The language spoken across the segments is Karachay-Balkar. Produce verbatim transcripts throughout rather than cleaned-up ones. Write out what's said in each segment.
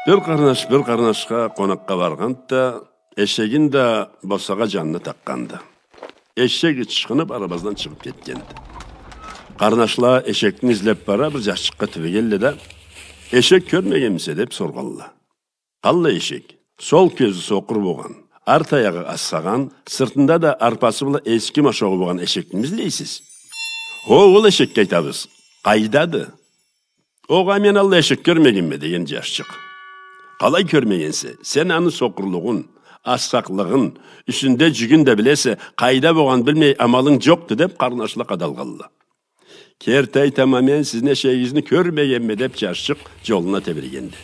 Бир къарнаш бир къарнашха къонакъгъа баргъанды да, эшегин да босагъа жанына такъгъанды. Эшек ычхынып, арабаздан чыгъып кетгенди. Къарнашла эшекни излеп бара, бир жашчыкъгъа тюбегелле да: «Эшек кёрмегенмисе?» — деп соргъалла. «Къаллай эшек? Сол кёзю сокъур болгъан, арт аягъы асхагъан, сыртында да арпасы бла эски машогъу болгъан эшекними излейсиз?» «Хо, ол эшекге айтабыз. Къайдады?» «Огъай, мен аллай эшек кёрмегенме», — деген жашчыкъ. «Къалай кёрмегенсе? Сен аны сокъурлугъун, асхакълыгъын, юсюнде жюгюн да билесе, къайда болгъанын билмей амалынг жокъду», — деп, къарнашла къадалгъалла. «Керти айтама, мен сизни эшегигизни кёрмегенме», — деп, жашчыкъ жолуна тебирегенди.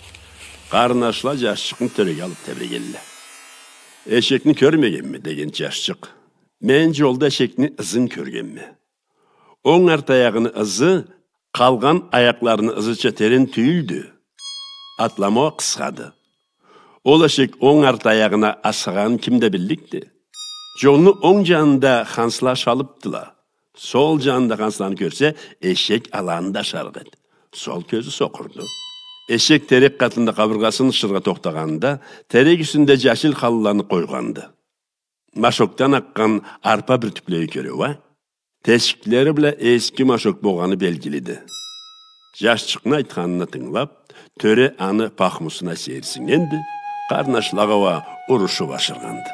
Къарнашла жашчыкъны тёреге алып тебирегелле. «Эшекни кёрмегенме?» — деген жашчыкъ. «Мен жолда эшекни ызын кёргенме. Онг арт аягъыны ызы къалгъан аякъларыны ызыча терен тюйюлдю. Атлама уа къысхады. Ол эшек онг арт аягъына асхагъанын ким да билликди. Жолну онг жанында хансла ашалыпдыла. Сол жанында хансланы кёрсе, эшек аланы да ашарыкъ эди. Сол кёзю сокъурду». Эшек терек къатында къабыргъасын ышыргъа тохтагъанында, терек юсюнде жашил халыланы къойгъанды. Машокдан акъгъан арпа бюртюклеге кёре уа, тешиклери бла эски машок болгъаны белгилиди. Жашчыкъны айтханына тынгылап, тёре аны пахмусуна сейирсиннгенди, къарнашлагъа уа урушуп ашыргъанды.